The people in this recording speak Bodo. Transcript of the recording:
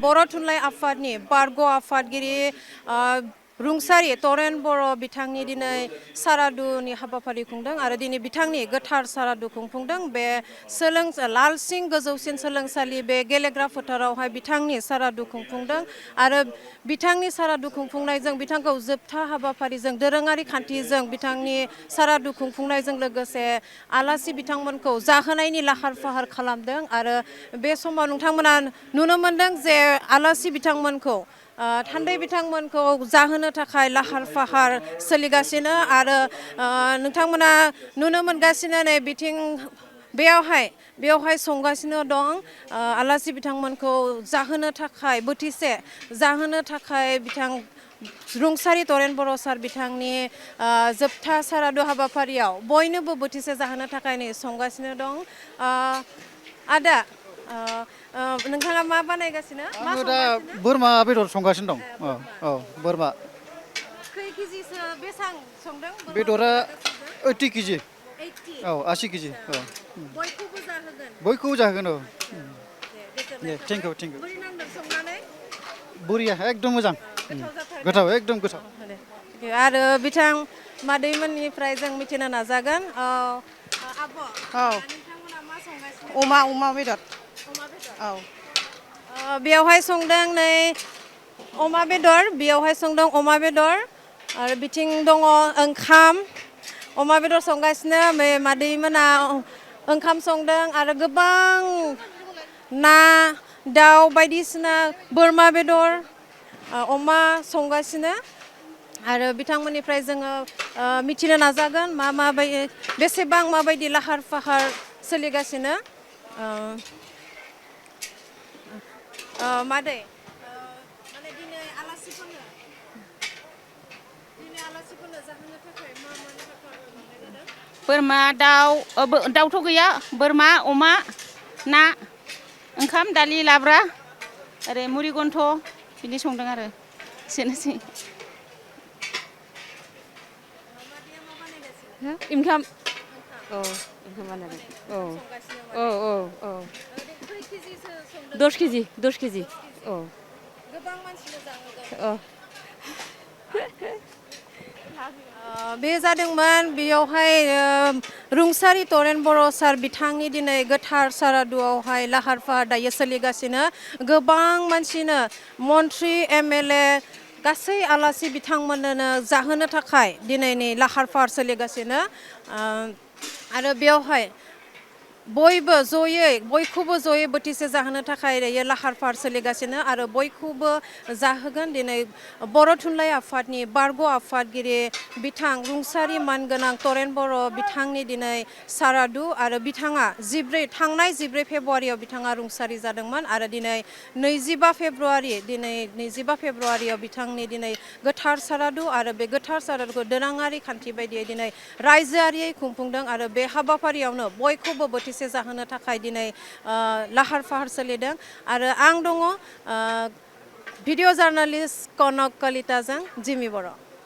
बर' थुनलाइ आफादनि बारग' आफादगिरि रुंसारि तरेन बर' बिथांनि दिनै सारादुनि हाबाफारि खुंदों आरो दिनै बिथांनि गोथार सारादु खुंफुंदों बे लालसिं गोजौसिन सोलोंसालि बे गेलेग्रा फोथारावहाय बिथांनि सारादु खुंफुंदों आरो बिथांनि सारादु खुंफुंनायजों बिथांखौ जोबथा हाबाफारिजों दोरोङारि खान्थिजों बिथांनि सारादु खुंफुंनायजों लोगोसे आलासि बिथांमोनखौ जाहोनायनि लाहार फाहार खालामदों आरो बे समाव नोंथांमोना नुनो मोनदों जे आलासि बिथांमोनखौ थान्दै बिथांमोनखौ जाहोनो थाखाय लाहार फाहार सोलिगासिनो आरो नोंथांमोना नुनो मोनगासिनो नै बिथिं बेयावहाय संगासिनो दं आलासि बिथांमोनखौ जाहोनो थाखाय बोथिसे जाहोनो थाखाय बिथां रुंसारि तरेन बर' सार बिथांनि जोबथा सारादु हाबाफारियाव बयनोबो बोथिसे जाहोनो थाखाय नै संगासिनो दं आदा नोंथाङा मा बानायगासिनो आङो दा बोरमा बेदर संगासिनो दं औ बोरमा खै केजिसो बेसां संदों बेदरा 80 केजि 80 औ 80 केजि औ बयखौबो जाहोगोन बयखौबो जाहोगोन औ दे थेंक गोजोननाय इउ थाबाय बोरै नांदों संनानै बरिया एकदम मोजां गोथाव जाथारगोन गोथाव एकदम गोथाव आरो बिथां मादैमोननिफ्राय जों मिथिनो नाजागोन आब' औ नोंथांमोना मा संगासिनो अमा बेदर अमा बेदर औ बेयावहाय संदों नै अमा बेदर बेयावहाय संदों अमा बेदर आरो बिथिं दङ ओंखाम अमा बेदर संगासिनो मादैमोना ओंखाम संदों आरो गोबां ना दाउ बायदिसिना बोरमा बेदर अमा संगासिनो आरो बिथांमोननिफ्राय जोङो मिथिनो नाजागोन बेसेबां माबायदि लाहार फाहार सोलिगासिनो मादै माने दिनै आलासिफोरनो जाहोनो थाखाय मा लाहार फाहार खालामनाय जादों बोरमा दाउथ' गैया बोरमा अमा ना ओंखाम दालि लाब्रा ओरै मुरि गन्थ' बिदि संदों आरो एसेनोसै ओंखाम औ ओंखाम बानायदों औ औ औ औ 10 केजि औ गोबां मानसिनो जाहोगोन औ बे जादोंमोन बेयावहाय रुंसारि तरेन बर' सार बिथांनि दिनै गोथार सारादुआवहाय लाहार फाहार दायो सोलिगासिनो गोबां मानसिनो मन्त्रि MLA गासै आलासि बिथांमोननो जाहोनो थाखाय दिनैनि लाहार फाहार सोलिगासिनो आरो बेयावहाय बयखौबो जयै बोथिसे जाहोनो थाखाय दायो लाहार फाहार सोलिगासिनो आरो बयखौबो जाहोगोन दिनै बर' थुनलाइ आफादनि बारग' आफादगिरि बिथां रुंसारि मानगोनां तरेन बर' बिथांनि दिनै सारादु आरो बिथाङा थांनाय 14 फेब्रुवारियाव बिथाङा रुंसारि जादोंमोन आरो दिनै 25 फेब्रुवारियाव बिथांनि दिनै गोथार सारादु आरो बे गोथार सारादुखौ दोरोङारि खान्थि बायदियै दिनै रायजोआरियै खुंफुंदों आरो बे हाबाफारियावनो बयखौबो बोथिसे जाहोनो थाखाय दिनै लाहार फाहार सोलिदों आरो आं दङ भिडिअ' जार्नालिस्ट कनक कलिताजों जिमि बर'